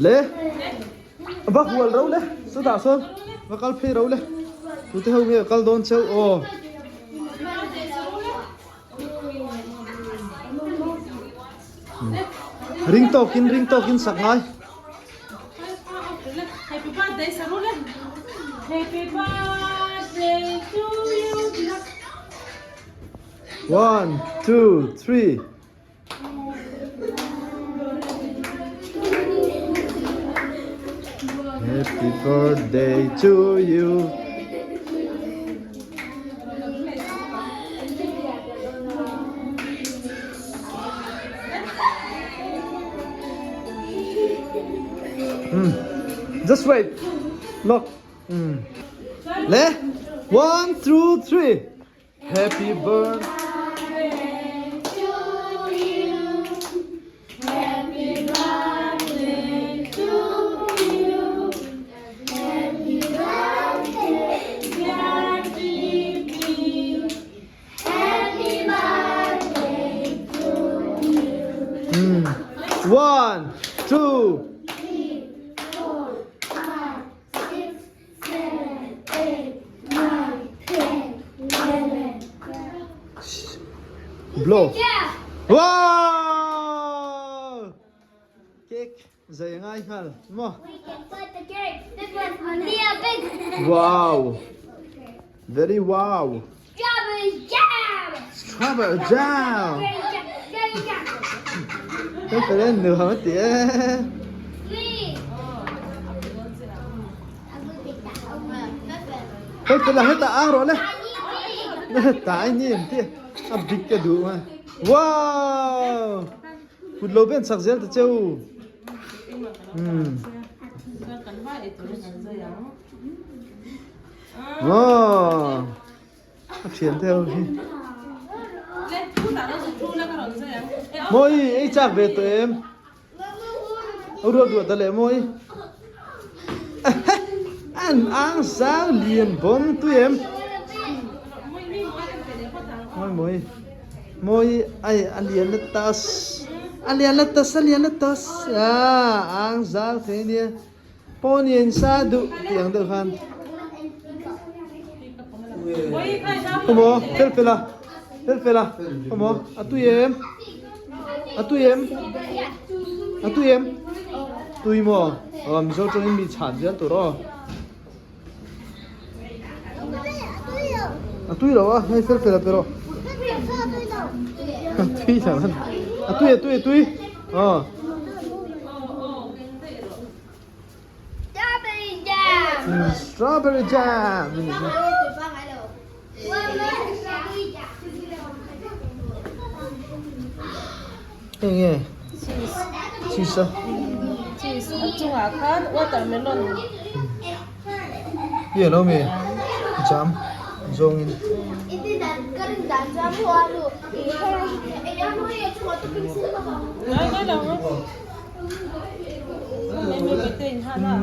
Le va hual ro le chutah sawn va kal phei ro le tute ho nge kal dawn cheu aw. Ring tawkin ring tawkin sak ngai. Happy birthday saru le. Happy birthday to you. One, two, three. Happy birthday to you. Just wait. Look. Le. One, two, three. Happy birthday. One, two. Blow. Wow! Cake zai ngai ngal mo. Wow. Very wow. Strawberry jam. Strawberry jam. Cái phải lên nửa mất tía. Cái phải là hết ta ăn rồi đấy. Tại nhiên tía. A big cái đủ mà. Wow. Kut lo ben sak zel ta cheu. Wow. A thian theo hi. Moi ei chak ve tawh em? A ruat ruat ta leh mawi. An ang sang lian bon tui em? Moi moi. Moi ai a lian la tas. A lian la tas a lian la tas. Ah ang zau thei nia. Pawnin sa duh tih ang deuh khan. Khaw fel fel a, fel fel a, khaw a tui em? A tui em? A tui em? Tui maw? Aw Mizo tawngin mi chhan zel tur aw. A tui lo a, hei fel fel a pe rawh. A tui lo a tui a tui a tui. Aw. Strawberry jam. Strawberry jam. Eng nge? Cheese. Cheese a. Cheese a chungah khan watermelon. Hi alo mi jam zawngin.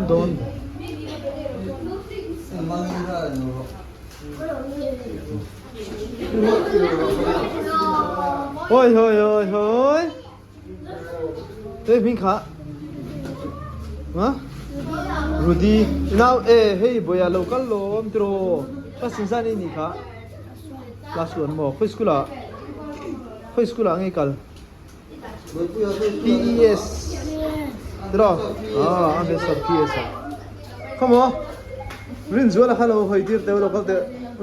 Dawn. Ôi ôi ôi ôi. Te hming kha. Ha? Rudy. Now e hei boya lo kal lom tro. Ka sinsan i ni kha. Class 1 mo. Khoi school a. Khoi school a nge kal. PES. Tro. Ah, a ve sap PES a. Come on. Rin zuala kha lo hoi tir te lo kal te.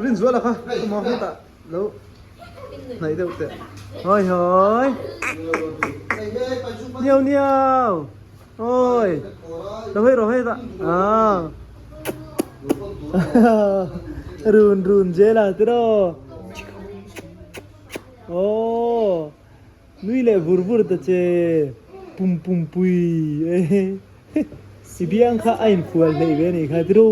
Rin zuala kha. Come on heta. Lo hnaih deuh teh. Hawi hawi. Niau niau. Oi. Lo hei ro hei ta. Ah. Run run jela tiro. Oh. Nui leh vur vur ta che. Pum pum pui. I biang kha a infual hleih ve anih kha tiro.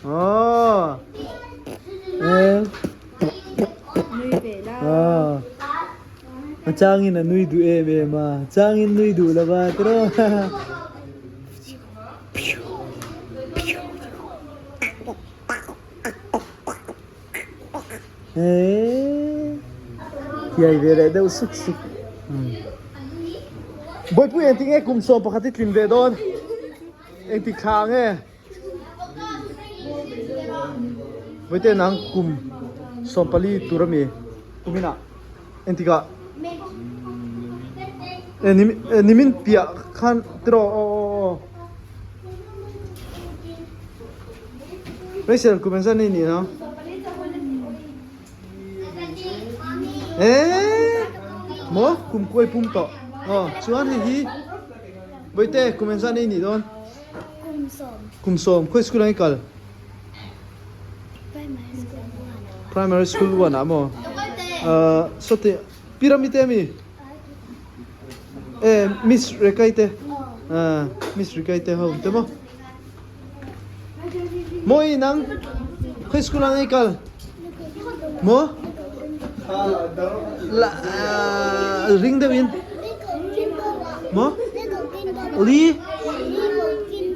Aw. A changin a nui duh em em a, changin nui duh lova tiro. Eee Kiai ve leh deuh suk suk. Bawihpui engtik nge kum 11 i tlin ve dawn? Engtik thla nge? Bawihte nang kum 14 tur ami kuminah engtikah? Nimin piah khan tiraw aw aw aw. Rachel kum engzat nei ni no? Eee maw kum kuai pum tawh aw chuan hei hi Bawihte kum engzat nei ni dawn? Kum sawm. Kum sawm khawi school ah i kal? Primary school one. Primary school one ah maw? Ahh sawti Pyramid te ami? Eh Miss Rekai te ah Miss Rekai te ho te maw? Mawi nang khawi school ah ngei kal? Maw? La ring deuh in. Maw? Li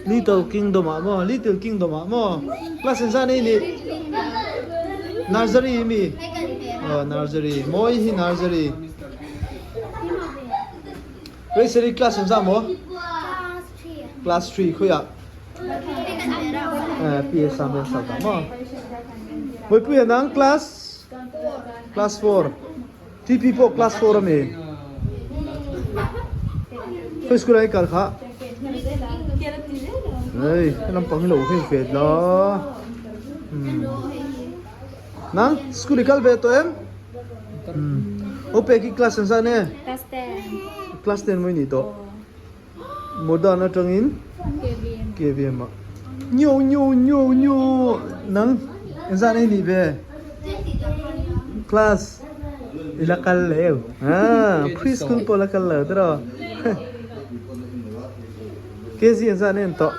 Little Kingdom ah maw? Little Kingdom ah maw? Class engzah nei nih? Nursery mi? Oh nursery. Mawi hi nursery. Rachel class engzah maw? Class 3 khawiah? Eh, PS ah men sak dah maw? Bawipuia nang class? Class 4. TP pawh class 4 ami? Khawi school ah i kal kha? Ei, lampang hi lo hei ve la. Hmm. Nang school i kal ve tawh em? Hmm. Ope ki class engzah nge? Class 10. Class 10 mawi ni tawh. Modern atangin KVM ah nyo nyo nyo nyo nang engzah nei nih ve class i la kal leu ah preschool pawh la kal lo tiraw KG engzah nei an tawh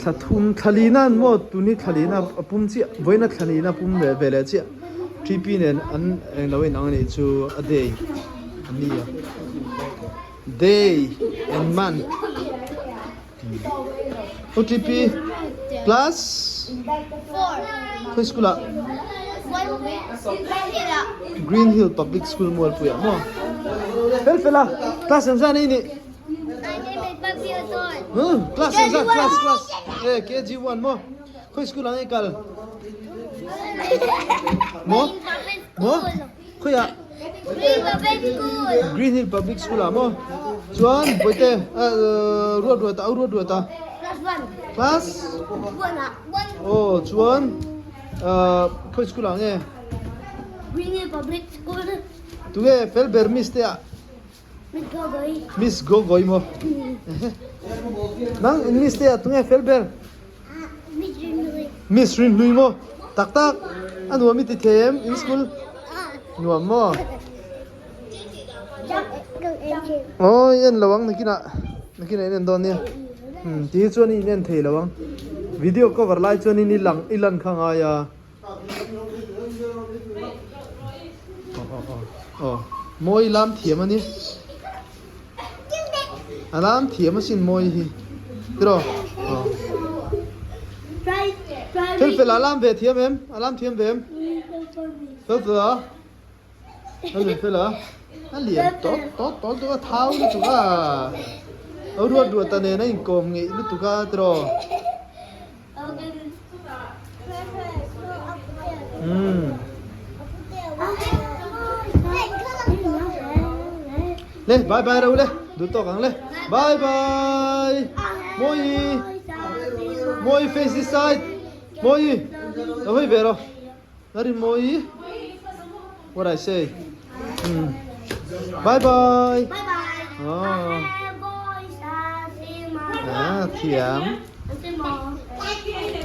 thla thum thla lina an maw tuni thla lina a pum chiah vawiina thla lina a pum leh ve leh chiah TP nen an englo inang anih chu a day a nia. Day and month OTP class khawi school ah Green Hill Public School Mualpui ah maw fel fel a class engzah nei nih class engzah class class eh KG1 maw khawi school ah nge kal maw maw Khawiah? Green Hill Public School ah maw? Chuan Bawihte ruat ruat a, au ruat ruat a. Class? Aw chuan khawi school ah nge? Green Hill Public School. Tunge fel ber miss te ah? Miss Gogoi. Miss Gogoi maw? Nang miss te ah tunge fel ber? Miss Rinhlui. Miss Rinhlui maw? Tak tak a nuam i ti thei em in school? Nuam maw? Aw i en lo ang nakinah nakinah in en dawn nia. Hmm ti hi chuan in en thei lo ang. Video cover lai chuan in i lang i lan kha ngai a. Aw aw aw aw mawi lam thiam a ni. A lam thiam asin mawi hi tiraw aw fel fel a lam ve thiam em a lam thiam ve em fel fel a a fel a a lian tawt tawt tawt lutuk a thau lutuk a a ruat ruat a nen a inkawm ngeih lutuk a tiraw Umm. Le bye bye ro le duh tawk ang le bye bye Mawi Mawi face this side Mawi lo hawi ve ro Nari Mawi what I say umm bye bye oh ah thiam.